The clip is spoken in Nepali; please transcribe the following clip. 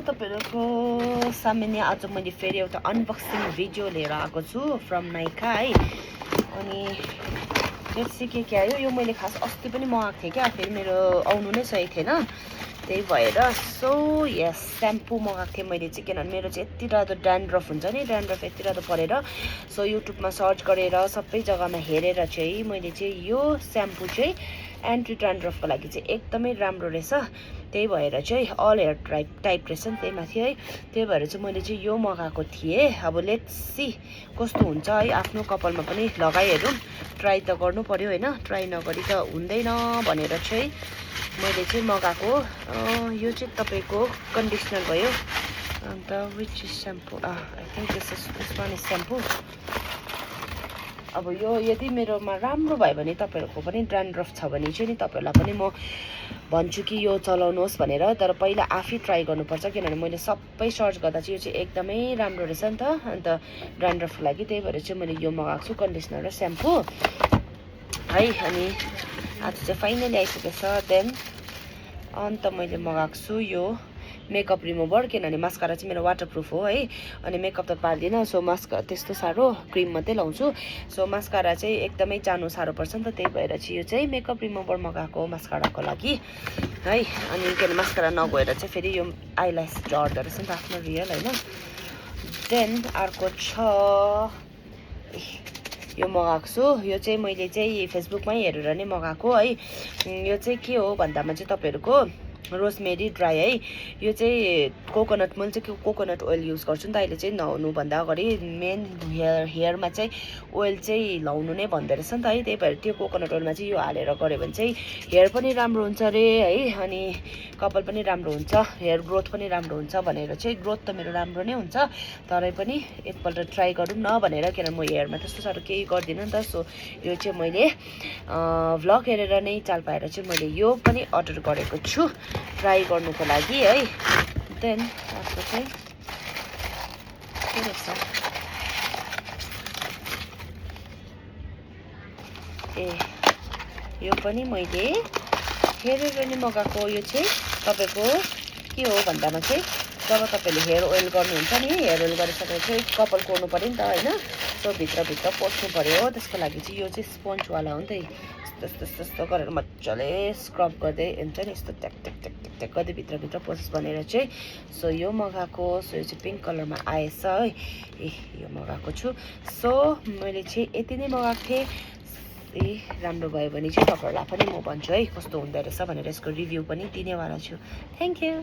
तपाईहरुको सामान्य आज मैले फेरि एउटा अनबक्सिङ भिडियो लिएर आएको छु फ्रम नाइका है। अनि लेट्स सी के आयो। यो मैले खास अस्ति पनि मगाएको थिएँ क्या, फेरि मेरो आउनु नै सही थिएन, त्यही भएर सो यस स्याम्पू मगाएको थिएँ मैले चाहिँ। किनभने मेरो चाहिँ यति राम्रो ड्यान्ड्रफ हुन्छ नि, ड्यान्ड्रफ यति राम्रो परेर सो युट्युबमा सर्च गरेर सबै जग्गामा हेरेर चाहिँ मैले चाहिँ यो स्याम्पू चाहिँ एन्टी ड्यान्ड्रफको लागि चाहिँ एकदमै राम्रो रहेछ। त्यही भएर चाहिँ अल हेयर टाइप रहेछ नि त्यही माथि है, त्यही भएर चाहिँ मैले चाहिँ यो मगाएको थिएँ। अब लेट्स सी कस्तो हुन्छ है, आफ्नो कपालमा पनि लगाइहेरौँ, ट्राई त गर्नु पर्यो होइन, ट्राई नगरी त हुँदैन भनेर चाहिँ मैले चाहिँ मगाएको। यो चाहिँ तपाईँको कन्डिसनर भयो। अन्त which is shampoo, I think this one is shampoo. अब यो यदि मेरोमा राम्रो भयो भने तपाईँहरूको पनि ड्यान्ड्रफ छ भने चाहिँ नि तपाईँहरूलाई पनि म भन्छु कि यो चलाउनुहोस् भनेर, तर पहिला आफै ट्राई गर्नुपर्छ। किनभने मैले सबै सर्च गर्दा चाहिँ यो चाहिँ एकदमै राम्रो रहेछ नि त अन्त ड्यान्ड्रफको लागि, त्यही भएर चाहिँ मैले यो मगाएको छु कन्डिसनर र स्याम्पू है। अनि आज चाहिँ फाइनली आइसकेछ। देन अन्त मैले मगाएको छु यो मेकअप रिमुभर, किनभने मास्कारा चाहिँ मेरो वाटरप्रुफ हो है, अनि मेकअप त पार्दिनँ, सो मास्क त्यस्तो साह्रो क्रिम मात्रै लाउँछु। सो मास्कारा चाहिँ एकदमै जानु साह्रो पर्छ नि त, त्यही भएर चाहिँ यो चाहिँ मेकअप रिमुभर मगाएको मास्काराको लागि है। अनि किनभने मास्कारा नगएर चाहिँ फेरि यो आइल्यास झर्दो रहेछ नि त आफ्नो रियल होइन। देन अर्को छ यो मगाएको छु। यो चाहिँ मैले चाहिँ फेसबुकमै हेरेर नै मगाएको है। यो चाहिँ के हो भन्दामा चाहिँ तपाईँहरूको रोजमेरी ड्राई है। यो चाहिँ कोकोनट, मैले चाहिँ कोकोनट ओइल युज गर्छु नि त अहिले चाहिँ, नुहाउनुभन्दा अगाडि मेन हेयरमा चाहिँ ओइल चाहिँ लाउनु नै भन्दो रहेछ नि त है। त्यही भएर त्यो कोकोनट ओइलमा चाहिँ यो हालेर गऱ्यो भने चाहिँ हेयर पनि राम्रो हुन्छ अरे है, अनि कपाल पनि राम्रो हुन्छ, हेयर ग्रोथ पनि राम्रो हुन्छ भनेर चाहिँ। ग्रोथ त मेरो राम्रो नै हुन्छ, तरै पनि एकपल्ट ट्राई गरौँ न भनेर, किनभने म हेयरमा त्यस्तो साह्रो केही गर्दिनँ नि त। सो यो चाहिँ मैले भ्लग हेरेर नै चाल पाएर चाहिँ मैले यो पनि अर्डर गरेको छु ट्राई गर्नुको लागि है। देन अर्को चाहिँ के रहेछ, यो पनि मैले हेरेर नै मगाएको। यो चाहिँ तपाईँको के हो भन्दामा चाहिँ जब तपाईँले हेयर ओइल गर्नुहुन्छ नि, हेयर ओइल गरिसकेर चाहिँ कपाल कोर्नु पऱ्यो नि त होइन, सो भित्रभित्र पोस्नु पऱ्यो, त्यसको लागि चाहिँ यो चाहिँ स्पन्जवाला हो नि त। यस्तो गरेर मजाले स्क्रब गर्दै हुन्छ नि, यस्तो ट्याक ट्याक ट्याक ट्याक ट्याक गर्दै भित्रभित्र पोस्ट भनेर चाहिँ सो यो मगाएको। सो यो चाहिँ पिङ्क कलरमा आएछ है, यो मगाएको छु। सो मैले चाहिँ यति नै मगाएको थिएँ। राम्रो भयो भने चाहिँ तपाईँहरूलाई पनि म भन्छु है कस्तो हुँदो रहेछ भनेर, यसको रिभ्यू पनि दिनेवाला छु। Thank you.